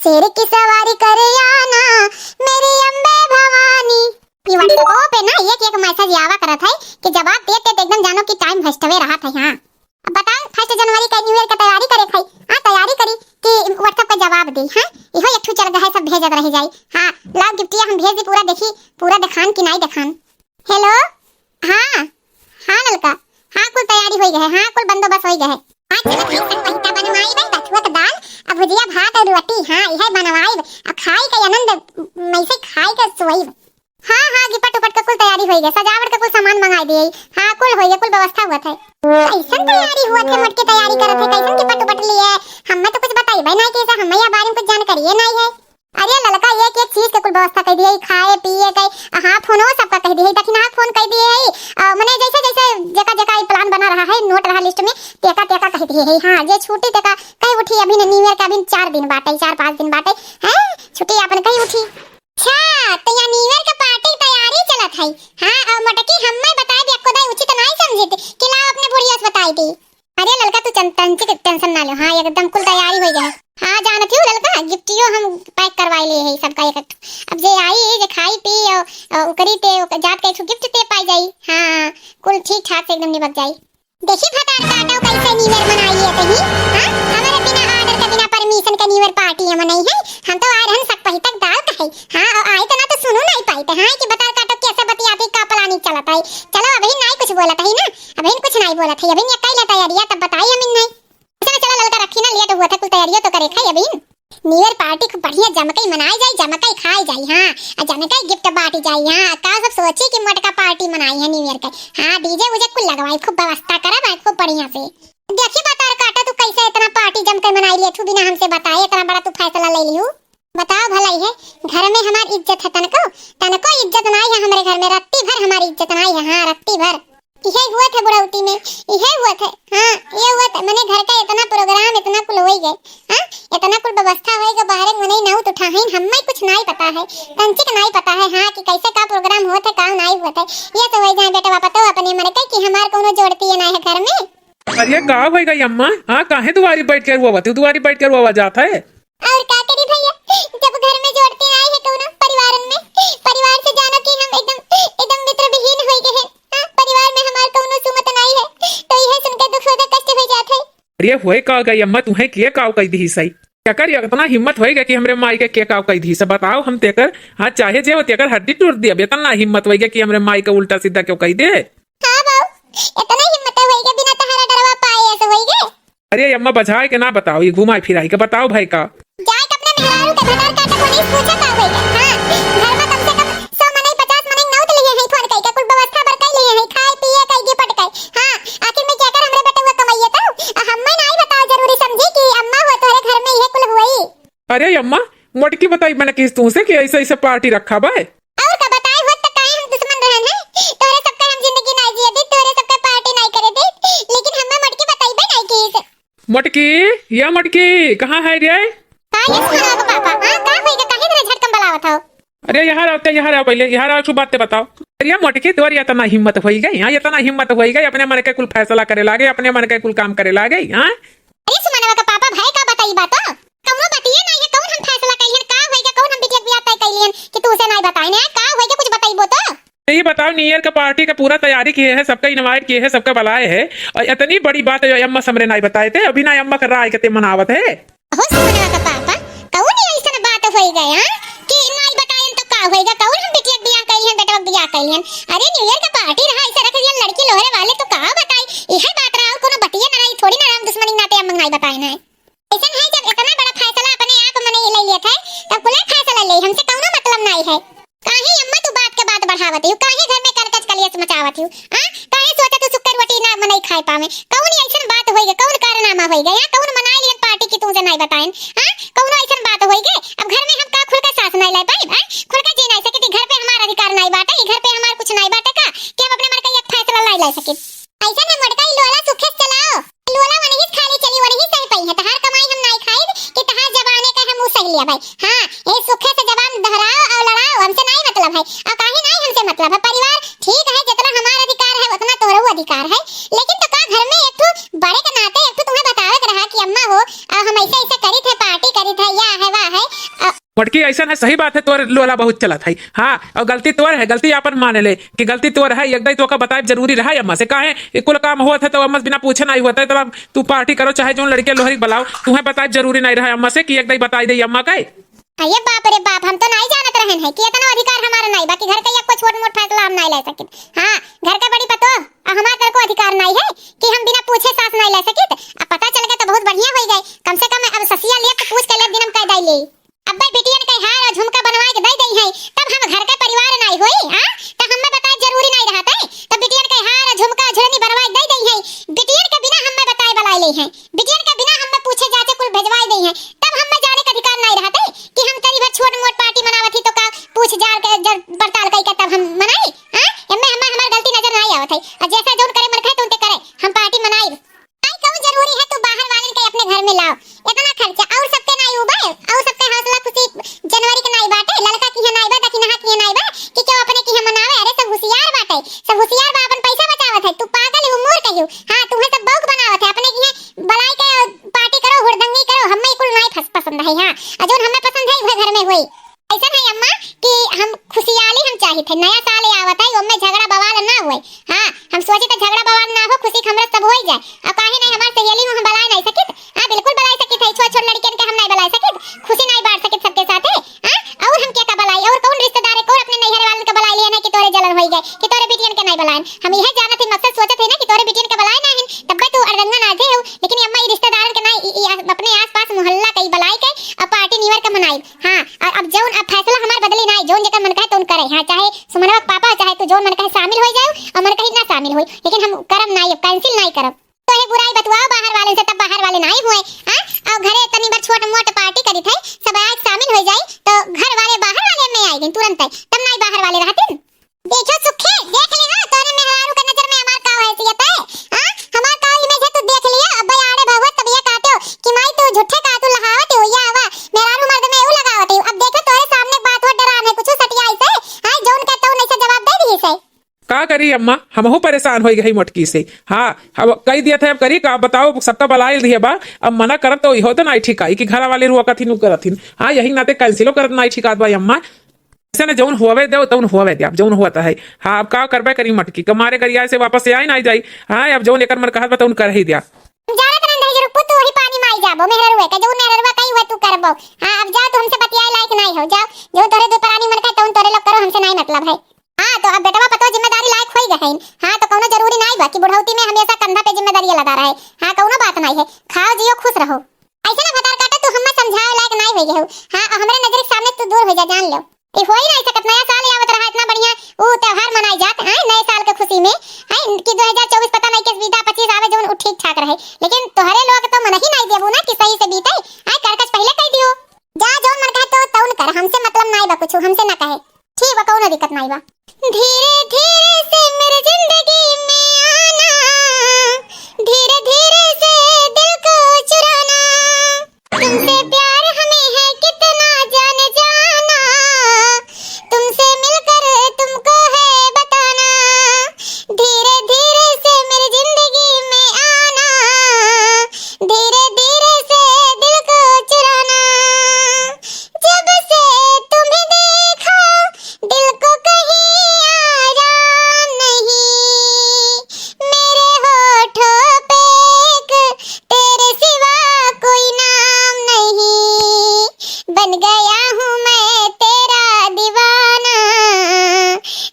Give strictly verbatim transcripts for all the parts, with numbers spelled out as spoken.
शेर की सवारी करे आना, मेरी अम्बे भवानी। ई WhatsApp पे ना एक एक message आवा करत है कि जवाब देत देत एकदम जानो कि time waste वे रहत है। हाँ, अब बताओ, first जनवरी का New Year का तैयारी करे खाई। हाँ, तैयारी करी कि WhatsApp का जवाब दे। हाँ, इहो एक ठो चल गए है, सब भेजत रह जाई। हाँ, लाओ गिफ्टिया हम भेज दी, पूरा देखी, पूरा देखान कि नाई देखान। Hello, हाँ, हाँ ललका, हाँ कुल तैयारी होई गए, हाँ कुल बंदोबस्त होई गए। आज चलत है सतपहिता बनवाई बे, बथुआ के दाल, अब भुजिया भात और रोटी, हाँ इहे बनवाई, अब खाई के आनंद, वैसे खाई के सोई। हाँ, हाँ, गिपट उपट के कुल तैयारी होई गए, सजावट के कुल सामान मंगाई दिए। हाँ, कुल होई गए, कुल व्यवस्था हुआ था। कैसन तैयारी हुआ थे, मोटकी तैयारी करत है, कैसन गिपट उपट लिए? हमें तो कुछ बताई भाई नहीं, कैसे हमें यह बारे में कुछ जानकारी नहीं है। अरे ललका, एक एक चीज के कुल व्यवस्था कर दिए, खाए पिए के। हाँ, फोनो सबका कह दिए, दखिना फोन कर दिए है। अ, मने जैसे जैसे जेका जेका ई plan बना रहा है, note रहा list में, तेका तेका कह दिए है। हाँ, जे छुट्टी तेका कहे उठी, अभी New Year के अभी चार दिन बाटे, चार पाँच दिन बाटे, हैं, छुट्टी अपन कही उठी। अच्छा, तो यहाँ New Year के party की तैयारी चलत है। हाँ, और मोटकी हम्मे बताई दी, अक्को दाई उचित नहीं समझित कि लाओ अपने बुढ़िया से बताई दी। अरे ललका, तू चन-, तंची के tension ना लो। हाँ, एकदम कुल तैयारी हो गया है। हाँ, जानत हूँ ललका, गिफ्टियो हम pack करवाई लिए है सबका एक एक। अब जे आई, जे खाई पी और, और उकरी ते, ओकर जात के एक ठो gift ते पाई जाई। हाँ, कुल ठीक ठाक से एकदम निबट जाई। देखी भतार काटो कैसे New Year मनाई है कहीं। हाँ, हमारे बिना order के, बिना permission के New Year party है मनाई है। हम तो आए रहन सतपहिता के दाल कहे। हाँ, और आई तो ना तो सुनो नहीं पाई थे। हाँ, कि भतार काटो कैसे बतियाती, का planning चलत है। चलो अभी नहीं कुछ बोलत है ना, अभी कुछ नहीं बोलत है, अभी ये कैला तैयारिया तब बताई हम नहीं। चलो, चलो ललका, रखी ना, late हुआ था, कुल तैयारियों तो करे खाई अभी। New Year party खूब बढ़िया जमकई मनाई जाई, जमकई खाई जाई, हाँ, आ जमकई gift बांटी जाई, हाँ। का सब सोची कि मोटका party मनाई है New Year के, हाँ, DJ उजे कुल लगवाई, खूब व्यवस्था करब, हाँ, खूब बढ़िया से। देखी भतार काटा, तू कैसे इतना party जमकई मनाई लिए, तू बिना हमसे बताए इतना बड़ा तू फैसला ले लिहू। बताओ भलाई है, घर में हमार इज्जत है तनको? तनको इज्जत नाई है हमरे घर में, रत्ती भर हमारी इज्जत नाई है, हाँ, रत्ती भर। इहे हुआ था बुढ़ौती में, इहे हुआ था, हाँ, ये हुआ था। मने घर का इतना program, इतना कुल होई गए, हाँ, इतना कुल व्यवस्था होई गए, बाहर के मने नाऊ तो उठाहिन, हम्मे कुछ नाई पता है, तंचिक नाई पता है, हाँ, कि कैसे का program होत है, का नाई होत है। ये तो होई जाए बेटवा पतो अपने मर के कि हमार कोनो जोड़ती है ना है घर में। अरे का होई गई अम्मा, हाँ, काहे दुआरी बैठ के रोवत है, दुआरी बैठ के रोवा जात है? और का करी भैया, जब घर में जोड़ती नाई है कौनो परिवारन में, परिवार से जानो कि हम एकदम, एकदम मित्र विहीन होई गए हैं। हाँ, परिवार में हमार कौनो सुमत नाई है, तो यह सुन के दुख होता, कष्ट हो जात है। अरे होए का गई अम्मा, तुहे के काव कई दिही सही? केकर इतना हिम्मत होई गई कि हमरे माई के के काव कई दिही से? बताओ हम तेकर, हाँ, चाहे जे हो तेकर हड्डी तोड़ दिया, इतना हिम्मत होई गई कि हमरे माई के उल्टा सीधा क्यों कई दे? हाँ बाऊ, इतना हिम्मत होई गई बिना तहारा डरवा पाए ऐसे होई गए। अरे अम्मा, बझाए के ना बताओ, ये घुमाए फिराए के बताओ भाई का। जाए के अपने मेहरारू के भतार काटे को नहीं पूछे का होई के। हाँ, घर में कम से कम सौ मनई, पचास मनई नौत लिए हैं फोन कई के, कुल व्यवस्था बर कई लिए हैं, खाए पिए कई, गिफ्ट कई। हाँ, आखिर में क्या कर हमरे बेटवा कमाइए तो? आ, हम्मे नाई बताओ जरूरी समझी कि अम्मा हो तोहरे घर में ये कुल हुई। अरे अम्मा, मोटकी बताई मैंने किस तुमसे कि ऐसे ऐसे party रखा बा? और का बताए होत त काहे हम दुश्मन रहन है? तोहरे सबका हम जिंदगी नाई जिए दी, तोहरे सबका party नाई करे दी, लेकिन हम्मे मोटकी बताइबे नाई कीस। मोटकी, या मोटकी, कहाँ है रे? हाँ, ये सुना के पापा, हाँ, का होई के, काहे इतना झटकन बलावत हो? अरे यहाँ रहो, ते यहाँ रहो पहले, यहाँ रहो, एक बात ते बताओ। अरे मोटकी, तोर इतना हिम्मत होई गई, हाँ, इतना हिम्मत होई गई, अपने मन के कुल फैसला करे लागे, अपने मन के कुल काम करे लागे, हाँ? अरे सुमनवा के पापा, भाई का बताई बात? कौनो बतिये नाई है, कौन हम फैसला कइलियन, का होई के, कौन हम बिटिया के बियाह तय कइलियन कि तू उसे नाई बताई ने, का होई के कुछ बताइबो तो? तो ये बताओ, New Year का party का पूरा तैयारी किए है, सबका invite किए है, सबका बुलाए है, और इतनी बड़ी बात है, अम्मा समरे नाई बताए थे, अभी ना अम्मा का राय के ते मनावत है। हो सुमनवा का पापा, कौन ये ऐसन बात होई गया कि नाई बतायन तो का होई गया, कौन हम बिटिया के बियाह कइलियन, बेटवा के बियाह कइलियन? अरे New Year का party रहा, ऐसे रख दियन लड़की लोहरे वाले तो का बताई, इहे बात रहा, और कोनो बतिये ना रही, थोड़ी ना रहा हम दुश्मनी नाते हम नाई बताए ना। ऐसन है, जब इतना बड़ा फैसला अपने आप मने ले लिया था, तब कुल फैसला ले, हमसे कौनो मतलब नाई है। काहे अम्मा तू बात के बात बढ़ावत हो? काहे घर में करकच कलेश मचावत हो? हाँ? काहे सोचत हो सुक्कर रोटी ना मनई खाए पावे? कौन ऐसन बात होई गए? कौन कारनामा होई गए? या कौन मनाई लियन party की तुमसे नाई बताएन? हाँ? कौन ऐसन बात होई गए? अब घर में हम का खुल का सांस नाई ले पाई? हाँ? खुल का जी नाई सके? घर पे हमार अधिकार नाई बाटे? ई घर पे हमार कुछ नाई बाटे का कि हम अपने मन का एक फैसला नाई ले सके? ऐसा ना मोटका ई लोला सुखे से चलाओ। लोला वनही से खाली चली, वनही सह पई है। तहार कमाई हम नाई खाइब कि तहार जबाने का हम उ सह लिया भाई। हाँ, ये सुखे से जबान दोहराओ और लड़ाओ, हमसे नाई मतलब है। और काहे नाई हमसे मतलब है? परिवार ठीक है, जितना हमार अधिकार है उतना तोहरो अधिकार है, लेकिन तो का घर में एक ठो बड़े के नाते एक ठो तुम्हें बतावे के रहा कि अम्मा हो, और हम ऐसे ऐसे करी थे, party करी थे, या है वा है, मोटकी, अइसन है, सही बात है, तोर लोला बहुत चलत है। हाँ, और गलती तोर है, गलती आपन माने ले कि गलती तोर है। एक दाई तोका बताइब जरूरी रहा अम्मा से, काहे ई कुल काम होत है तो अम्मा से बिना पूछे नाहीं होत है, तब तू party करो, चाहे जौन लड़के लोहरी बुलाओ, तुहें बताइब जरूरी नाहीं रहा अम्मा से कि एक दाई बताई दे अम्मा के। अरे बाप रे बाप, हम तो नाहीं जानत रहन है कि इतना अधिकार हमारा नाहीं बा कि घर का एक कोई छोट मोट फैसला हम नाहीं ले सकित। हाँ, घर का बड़ी पतोह, आ हमार तर को अधिकार नाहीं है कि हम बिना पूछे सास नाहीं ले सकित। अब पता चल गए तो बहुत बढ़िया होई गए, कम से कम अब ससिया लिए तो पूछ के ले दिन हम कह दाई ले। अब भाई बिटियन के हार और झुमका बनवाए के दे दई है, तब हम घर के परिवार नाहीं होई, हाँ? तब हमें बताए जरूरी नाहीं रहत है, तब बिटियन के हार और झुमका झुलनी बनवाए के दे दई है, बिटियन के बिना हमें बताए बुलाए ले हैं, बिटियन के बिना हमें पूछे जांचे कुल भेजवाए दे हैं, तब हमें जाने का अधिकार नाहीं रहत है कि हम तनी भर छोट मोट party मनावत ही तो का पूछ जाड़ के जड़ पड़ताल कई के तब हम मनाई, हाँ? एमे हमें हमार गलती नजर नाहीं आवत है, और जैसा जौन करे मन कहे तो उनके करे, हम party मनाई। आई कहूँ जरूरी है तू बाहर वालन के अपने घर में लाओ, इतना खर्चा और सबके नाहीं उबे, और सबके हौसला खुशी जनवरी के नाहीं बाटे, ललका की है नाहीं बा, दखिनहा की है नाहीं बा, कि क्यों अपने की है मनावे। अरे सब होशियार बाटे, सब होशियार बा, अपन पैसा बचावत है। तू पागल है, मूर्ख है। हाँ, तुम्हें सब बौक बनावत है, अपने की है बलाई के party करो, हुड़दंगी करो, हमें कुल नाहीं फस-, पसंद है। हाँ, और जौन हमें पसंद है वह घर में होई। अइसन है अम्मा कि हम खुशियाली हम चाहित है, नया साल आवत है, ओमे झगड़ा बवाल ना होए। हाँ, हम सोचित है झगड़ा बवाल ना हो, खुशी के हमरा सब होई जाए। अब काहे नाहीं हमार सहेली हूँ हम बलाए नाहीं सकित? हाँ, बिल्कुल बलाए सकित है, छोट छोट लड़कियन के हम नाहीं बलाए सकित, खुशी नाहीं बांट सकित सबके साथे। हाँ, और हम क्या का बलाई, और कौन रिश्तेदार है, कौन अपने नैहर वालन के बलाए लिए ना कि तोरे जलन होई गए कि तोरे बिटियन के नाहीं बलाएन। हम यह जानत है, मकसद सोचत है ना कि तोरे बिटियन के बलाए ना है, तब्बे तू अड़दंगा ना दे हो। लेकिन अम्मा, ई रिश्तेदारन के ना, ई, ई आस-, अपने आसपास मोहल्ला के ई बलाई के अब party निवर के मनाई। हाँ, और अब जौन, अब फैसला हमार बदली ना, जौन जेकर मन कहे तौन करे। हाँ, चाहे सुमनवा के पापा, चाहे तू जौन मन कहे शामिल हो जाओ, और मन कहे ना शामिल होई, लेकिन हम करब ना, अब cancel ना करब। तो ये बुराई बतवाओ बाहर वाले से, तब बाहर वाले ना हुए। हाँ, और घरे तनी भर छोट मोट party करी थे, सब आज शामिल हो जाई, तो घर वाले बाहर वाले में आई गई तुरंत, तब ना बाहर वाले रहते। देखो सुखे, देख ली ना, तोरे मेहरारू के नजर में हमार का हैसियत है? हाँ, हमार का image है, तू देख लिया। अब भाई आड़े भगवत तब ये कहते हो कि माई तू झूठे का तू लहावत हो, या आवा, मेहरारू मर्द में यू लगावत हो। अब देखो तोरे सामने बात हो, डरान है, कुछ सटियाई से, हाँ, जौन का तौन ऐसा जवाब दे दी से। का करी अम्मा, हमहू परेशान होई गई मोटकी से। हाँ, अब कही दिया था, अब करी का, बताओ, सबका बलाई दिया बा, अब मना करब तो इहो तो नाहीं ठीक आई कि घर वाले रुआ कथिन, उ करथिन। हाँ, यही नाते cancel करत नाहीं ठीक आत बा अम्मा। ऐसे ने जौन होवे दे, तौन होवे दे, अब जौन होत है। हाँ, अब का करबे करी मोटकी, कमारे गरिया से वापस से आई ना जाई। हाँ, अब जौन एकर मन कहत बा, तौन कर ही दिया। जानत रहन दही रुपु, तू वही पानी माई जाबो, मेहररुए का, जौन मेहररुआ कही हुआ तू करबो। हाँ, अब जाओ, तू हमसे बतियाए लायक नाहीं हो, जाओ, जौन तोरे दो परानी मन कहे, तौन तोरे लोग करो, हमसे नाहीं मतलब है। हाँ, तो अब बेटवा पतोह जिम्मेदारी लायक होई गए हैं। हाँ, तो कौनो जरूरी नाहीं बा कि बुढ़ौती में हमेशा कंधा पे जिम्मेदारी लदा रहे। हाँ, कौनो बात नाहीं है, खाओ जियो खुश रहो। ऐसे ना भतार काटा, तू हमें समझावे लायक नाहीं होई गए हो। हाँ, और हमरे नजर के सामने तू दूर हो जा, जान लो। ये हो ही नाहीं सकत, नया साल आवत रहा, इतना बढ़िया ऊ त्योहार मनाई जात, आए नए साल के खुशी में, आए कि दो हज़ार चउबीस पता नाहीं किस बीता, पच्चीस आवे जौन ऊ ठीक ठाक रहे, लेकिन तोहरे लोग तो मन ही नाहीं देबू ना कि सही से बीते, आए करकच पहले कह दियो। जा जौन मन कहे तो तौन कर, हमसे मतलब नाहीं बा कुछ, हमसे ना कहे। ठीक बा, कौनो दिक्कत नाहीं बा। धीरे धीरे से मेरी जिंदगी में आना, धीरे धीरे से दिल को चुराना। तुमसे प्यार हमें है कितना जाने जाना, तुमसे मिलकर तुमको है बताना। धीरे धीरे से मेरी जिंदगी में आना, धीरे धीरे से दिल को चुराना। जब से तुम्हें देखा, दिल को कहीं आराम नहीं। मेरे होठों पे एक तेरे सिवा कोई नाम नहीं। बन गया हूँ मैं तेरा दीवाना।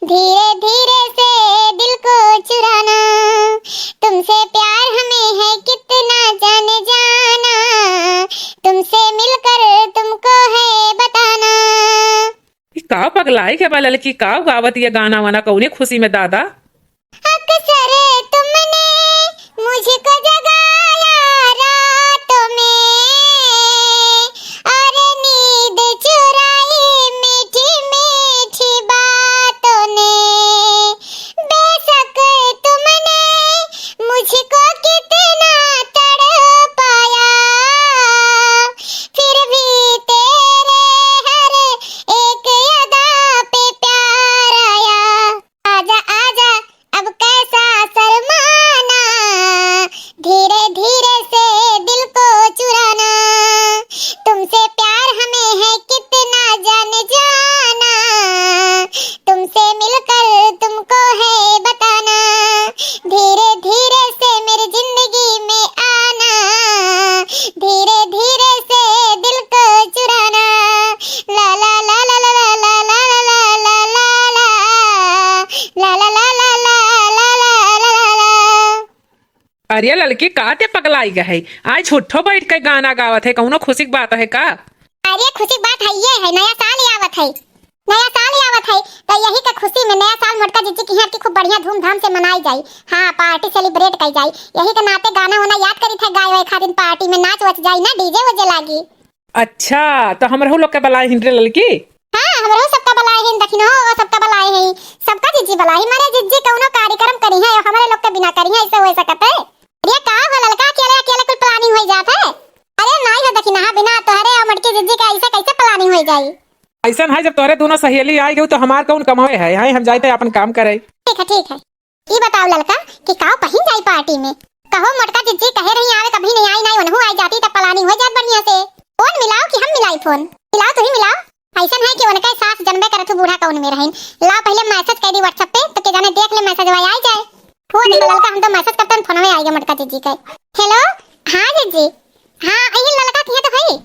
धीरे धीरे से दिल को चुराना। तुमसे प्यार हमें है कितना जाने जाना। तुमसे मिलकर तुमको है बताना। ई का पगलाई के बा ललकी, का गावत ये गाना वाना कौने खुशी में दादा? अक्सर तुमने मुझको जगाया रातों में, और नींद चुराई मीठी मीठी बातों ने। बेशक तुमने मुझको कितना तड़पाया, फिर भी तेरे हर एक अदा पे प्यार आया। आजा आजा अरे ललकी, का ते पगलाई गए है? आय झूठो बैठ के गाना गावत है, कौनो खुशी की बात है का? अरे खुशी की बात है, ये है नया साल आवत है, नया साल आवत है, तो यही के खुशी में नया साल मोटका जिज्जी की यहाँ की खूब बढ़िया धूमधाम से मनाई जाई। हाँ, party celebrate करी जाई, यही के नाते गाना वाना याद करी थे गाए वाए खातिर, party में नाच वच जाई ना, DJ वजे लागी। अच्छा, तो हमरहू लोग के बलाए हिन रे ललकी? हाँ, हमरहू सबका बलाए हिन, दखिनहो सबका बलाए हिन, सबका जिज्जी बलाए हिन। मारे जिज्जी कौनो कार्यक्रम करी है, हमरे लोग के बिना करी है, ऐसे हो सकत है? अरे का हो ललका, अकेले अकेले कुल planning हो जात है? अरे नाई हो दखिनहा, बिना तोहरे और मोटकी जिज्जी के ऐसे कैसे planning हो जाई? ऐसन है, जब तोहरे दोनों सहेली आई गई तो हमार कौन कमावे है, हैं? हम जाए थे अपन काम करे। ठीक है, ठीक है। ई बताओ ललका कि काव पहिन जाई party में? कहो मोटका जिज्जी कहे रही आवे, कभी नहीं आई, नहीं उनहू आई जाती तब planning हो जात बढ़िया से। कौन मिलाओ कि हम मिलाई phone? मिलाओ, तू ही मिलाओ। ऐसन है कि उनके सास जनबे करत हूँ बूढ़ा कौन में रहीन। लाओ पहले message कर दी WhatsApp पे, तो के जाने देख ले message वाई आई जाए। हो देखो ललका, हम तो message करते हैं, phone में आई गए मोटका जिज्जी के। Hello, हाँ जिज्जी, हाँ यही ललका किया तो है।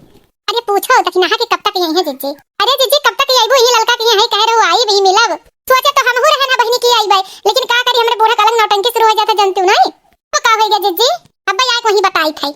अरे पूछो दखिनहा कि कब तक यही है जिज्जी? अरे जिज्जी कब तक अइबू? यही ललका किया है, कह रहे हो आई भी मिलब। सोचे तो हमहू रहे ना बहिनी की अइबे, लेकिन का करी, हमरे बूढ़ा का अलग नौटंकी शुरू हो जाता, जनतू नहीं। तो का होइगा जिज्जी? अब्बे आए वही बताई थे।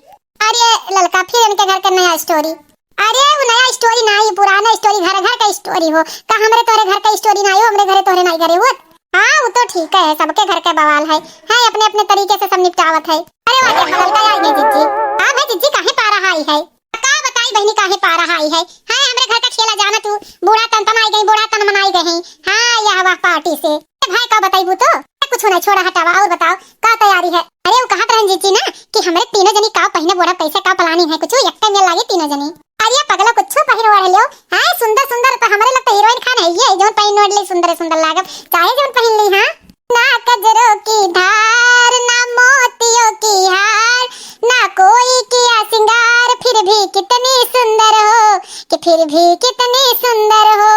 अरे ललका, फिर इनके घर के नया story। अरे वो नया story ना, ये पुराना story, घर घर का story हो। का हमरे तोरे घर का story ना हो, हमरे घरे तोरे नहीं घरे हो। हाँ वो तो ठीक है, सबके घर के बवाल है, है अपने अपने तरीके से सब निपटावत है। अरे वाह, देखो ललका आई गई जिज्जी। हाँ भाई जिज्जी, काहे पारा आई है? का बताई बहिनी, काहे पारा आई है? हाँ, हमरे घर का खेला जाना तू, बूढ़ा तन तन आई गई, बूढ़ा तन मनाई गई। हाँ, यह वाह party से। ए भाई, का बताइबू तो? ए, कुछ नहीं, छोड़ा, हटावा, और बताओ, का तैयारी है? अरे, वो कहत रहन जीजी ना कि हमरे तीनों जनी का पहिने, बूढ़ा कैसे का planning है, कुछ एक में लागे तीनों जनी। अरे पगला, कुछ पहिर ओढ़ लियो। हाँ, सुंदर सुंदर, तो हमरे लोग तो heroine खान है, ये जौन पहिन ओढ़ ले, सुंदर सुंदर लागब, चाहे जौन पहिन ली। हाँ, ना कजरों की धार, ना मोतियों की हार, ना कोई किया सिंगार, फिर भी कितनी सुंदर हो, कि फिर भी कितनी सुंदर हो।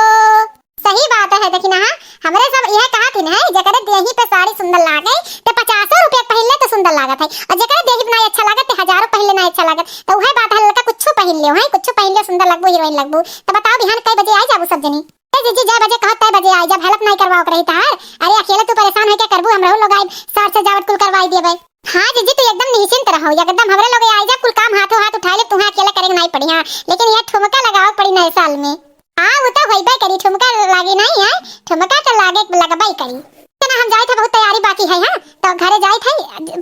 सही बात है, देखी ना, हाँ, हमरे सब यह कहा थी ना, जेकरे देही पे साड़ी सुंदर लागे, ते पचासों रुपया पहिन ले तो सुंदर लागत है, और जेकरे देही पे नहीं अच्छा लागत, ते हजारों पहिन ले नहीं अच्छा लागत। तो वह बात है, ललका कुछ पहिन लियो, हैं, कुछ पहिन लियो, सुंदर लगबू, heroine लगबू। तो बताओ, बिहान कै बजे आई जाबू सब जनी? ए जीजी, जय बजे कहत तय बजे आई, जब help नहीं करवाओ के रही तहार। अरे अकेले तू परेशान है क्या करबू, हमरहू लोग आइब, साज सजावट कुल करवाई देबे। हाँ जीजी, तू एकदम निश्चिंत रहो, एकदम हमरे लोग आई जा, कुल काम हाथों हाथ उठाई ले, तुहें अकेले करे के नहीं पड़ी। हाँ, लेकिन यह ठुमका लगाओ पड़ी नए साल में। हाँ, वो तो होइबे करी, ठुमका लागे नहीं है, ठुमका तो लागे, लगबे करी। इतना हम जाए थे, बहुत तैयारी बाकी है। हाँ, तो घरे जाए थे,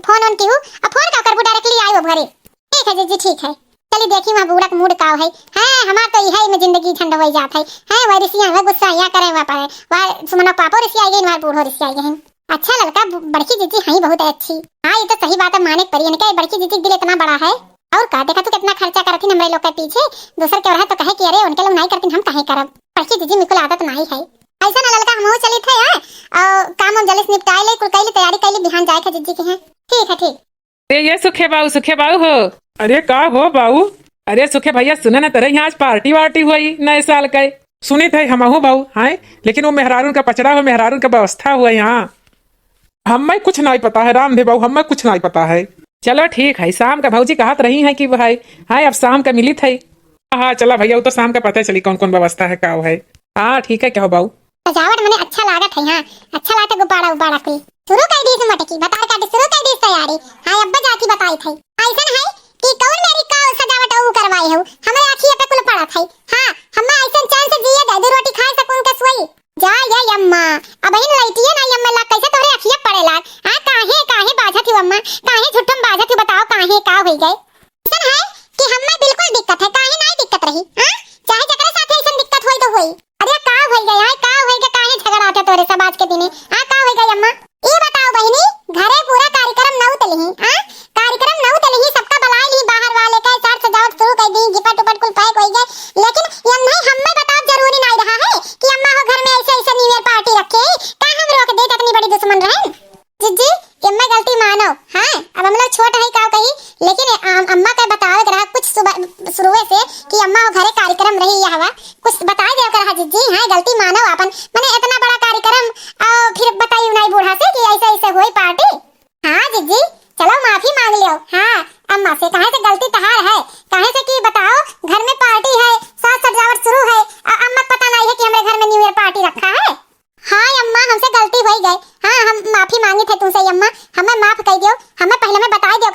phone on की हूँ, अब phone का करबू, directly आई अब घरे। ठीक है जीजी, ठीक है। चली देखी वहाँ बूढ़ा के mood का है। हैं, हमार तो इहे में जिंदगी झंड होई जात है। हैं, वह रिसिया, वह गुस्सा या करे, वह पाए, वह सुमना पापो रिसिया गई, वह बूढ़ो रिसिया गई। अच्छा ललका, बु-, बड़की जीजी हैं बहुत अच्छी। हाँ, ये तो सही बात है, माने के परी इनके, बड़की जीजी के दिल इतना बड़ा है। और का, देखा तू कितना खर्चा करत ही हमरे लोग के पीछे, दूसर के रहे तो कहे कि अरे उनके लोग नहीं करती, हम काहे करब। बड़की जीजी में कुल आदत नहीं है। ऐसा ना ललका, हम चली थे, हैं, और काम हम जल्दी से निपटाए ले, कुल कैली तैयारी कैली, बिहान जाए थे जीजी के हैं। ठीक है, ठीक। ए, ये सुखे बाऊ, सुखे बाऊ हो। अरे का हो बाऊ? अरे सुखे भैया, सुने ना, तेरे यहाँ आज party वार्टी हुई नए साल के। सुनी थे हमहू बाऊ, हैं, लेकिन वो मेहरारून का पचड़ा हो, मेहरारून का व्यवस्था हुआ यहाँ। हमें कुछ नहीं पता है रामधे बाऊ, हमें कुछ नहीं पता है। चलो ठीक है, शाम का भौजी कहत रही है कि वो है, हैं, अब शाम का मिली थे। हाँ, चला भैया, वो तो शाम का पता चली कौन कौन व्यवस्था है, का है। हाँ, ठीक है, क्या हो बाऊ? सजावट मने अच्छा लागत है, हाँ, अच्छा लागत है, गुब्बारा उब्बारा कुल। शुरू कर दीस मटकी, बतार काटी शुरू कर दीस तैयारी। हाँ, अब्बा जाती बताई थे। ऐसन है कि कौन मेरी का सजावट ऊ करवाई हो, हमरे आँखिए पे कुल पड़त है। हाँ, हम्मा ऐसन चैन से जिए दे, दो रोटी खाए सकून के सोई। जा ये अम्मा, अब इन लइटिए ना अम्मा लाग, कैसे तोहरे अँखिए पड़े लाग। हाँ, काहे, काहे बाझत हो अम्मा, काहे झूठम बाझत हो, बताओ काहे, का होई गए? अइसन है कि हम्मे बिल्कुल दिक्कत है, काहे नाई दिक्कत रही, हाँ? चाहे जकरे साथे अइसन दिक्कत होई तो होई। अरे का होई गया है, का होई गया, काहे झगड़ा आते तोरे सब आज के दिने? हाँ, का होई गया अम्मा? ई बताओ बहिनी, घरे पूरा कार्यक्रम नौत लिही, हाँ? कार्यक्रम नौत लिही, सबका बुलाए लिही बाहर वाले के, साज सजावट शुरू कर दी, गिपट उपट कुल pack होई गए, लेकिन यन्हे हम्मे बताओ जरूरी नाई रहा है कि अम्मा हो घर में ऐसे ऐसे New Year party रखे, का हम रोक दे, इतनी बड़ी दुश्मन रहे? जिज्जी, एम्मे गलती मानो, हाँ, अब हम लोग छोट है का कही, लेकिन अम-, अम्मा के बतावे के रहा कुछ सुबह, शुरुए से कि अम्मा वो घरे कार्यक्रम रही या हवा, कुछ बताए देवे के रहा जिज्जी, हाँ, गलती मानो आपन, मने इतना बड़ा कार्यक्रम, और फिर बताई उनाई बूढ़ा से कि ऐसे ऐसे होई party। हाँ जिज्जी, चलो माफी मांग लियो, हाँ, अम्मा से, काहे से गलती तहार है, काहे से कि बताओ, घर में party है, साज सजावट शुरू है, और अम्मा को पता नहीं है कि हमरे घर में New Year party रखा है। हाँ अम्मा, हमसे गलती होई गए। हाँ, हम माफी मांगी थे तुमसे अम्मा, हमें माफ कर दियो। हमें पहले में बताई दियो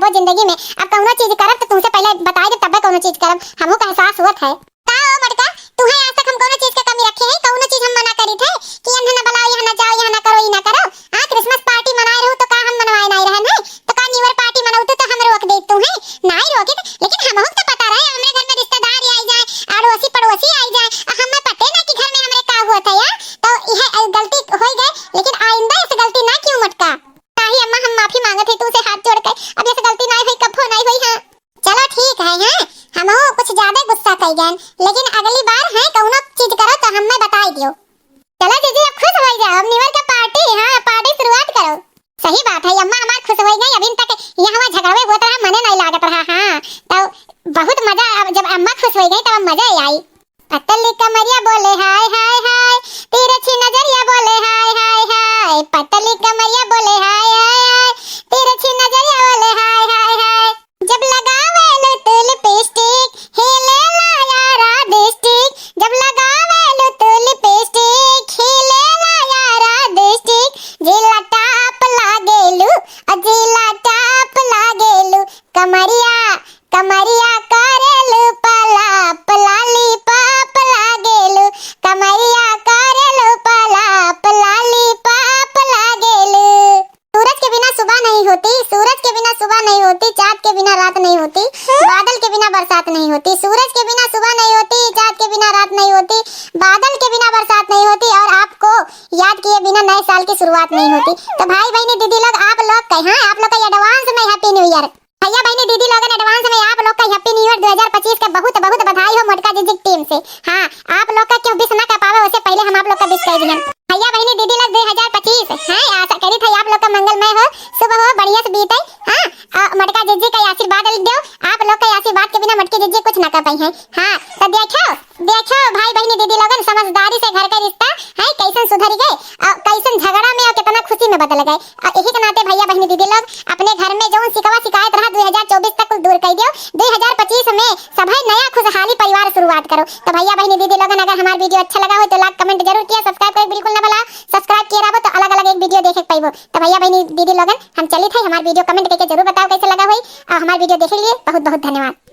वो जिंदगी में अब कौनो चीज करब तो तुमसे पहले बताई दे, तबे कौनो चीज करब, हमहू का एहसास होत है। का हो मोटका, तुहे आज तक हम कौनो चीज के कमी रखे हैं? कौनो चीज हम मना करी थे कि यहाँ ना बुलाओ, यहाँ ना जाओ, यहाँ ना करो, ई ना करो? हाँ, Christmas party मनाए रहू तो का हम मनवाए नहीं रहन है? तो का New Year party मनौतू तो हम रोक देतू हैं? नहीं रोकी थे, लेकिन हमहू के तो पता रहे, हमरे घर में रिश्तेदार आई जाए, अड़ोसी पड़ोसी आई जाए, और हमें पते ना कि घर में हमरे का हुआ था यार। तो यह गलती हो गई, लेकिन आइंदा ऐसी गलती ना कियो मोटका। ताही अम्मा, हम माफी मांगत है तुमसे हाथ जोड़ के, अब ऐसी गलती ना हुई, कभो ना हुई। हाँ, चलो ठीक है, हैं, हमहू कुछ ज्यादा गुस्सा कई गए, लेकिन अगली बार, हैं, कौनो चीज करो तो हमें बताई दियो। चलो जीजी, अब खुश हो जाओ, अब New Year का party, हाँ, party शुरुआत करो। सही बात है अम्मा, हमार खुश हो गई, अभी तक यहाँ झगड़वे होत रहा, मने नहीं लागत रहा। हाँ, तो बहुत मजा, अब जब अम्मा खुश हो गई तब मजा आई। पतली कमरिया बोले हाय हाय हाय, तिरछी नजरिया बोले हाय हाय हाय, पतली कमरिया बोले हाय हाय हाय, तिरछी नजरिया बोले हाय हाय हाय। जब लगावेलु तू lipstick, हिलेला यारा district। जब लगावेलु तू lipstick, हिलेला यारा district। जिला top लागेलु, अ जिला top लागेलु। कमरिया, कमरिया करेलु पलाप, lollipop लागेलु। कमरिया करेलु पलाप, lollipop लागेलु। सूरज के बिना सुबह नहीं होती, सूरज के बिना सुबह नहीं होती, चाँद के बिना रात नहीं होती, बादल के बिना बरसात नहीं होती। सूरज के बिना सुबह नहीं होती, चाँद के बिना रात नहीं होती, बादल के बिना बरसात नहीं होती, और आपको याद किए बिना नए साल की शुरुआत नहीं होती। तो भाई बहिनी दीदी लोग, आप लोग का, हाँ, आप लोग का advance में Happy New Year। भैया बहिनी दीदी लोगन, advance में आप लोग का Happy New Year दो हज़ार पच्चीस के बहुत बहुत बधाई हो मोटका जिज्जी की team से। हाँ, आप लोग का क्यों wish ना कर पावे, उससे पहले हम आप लोग का wish कर दिहन। भैया बहिनी दीदी लोग, दो हज़ार पच्चीस, हैं, आशा करी थे आप लोग का मंगलमय हो, शुभ हो, बढ़िया से बीते। हाँ, अ, मोटका जिज्जी का आशीर्वाद दो, आप लोग का आशीर्वाद के बिना मोटकी जिज्जी कुछ ना कर पाई हैं। हाँ, तो देखो, देखो भाई बहिनी दीदी लोगन, समझदारी से घर का रिश्ता है कैसन सुधर गए और कैसन झगड़ा में और कितना खुशी में बदल गए। और यही के नाते भैया बहिनी दीदी लोग, अपने घर में जौन शिकवा शिकायत रहा दो हज़ार चउबीस तक कुल दूर कर दियो। दो हज़ार पच्चीस में सभे नया खुशहाली परिवार शुरुआत करो। तो भैया बहिनी दीदी लोगन, अगर हमार video अच्छा लगा हो तो like comment जरूर किया, subscribe करे बिल्कुल ना भुला। Subscribe किए रहबो तो अलग अलग एक video देखे के पाइबो। तो भैया बहिनी दीदी लोगन, हम चलित है, हमार video comment करके जरूर बताओ कैसे लगा होई, और हमार video देखे के लिए बहुत बहुत धन्यवाद।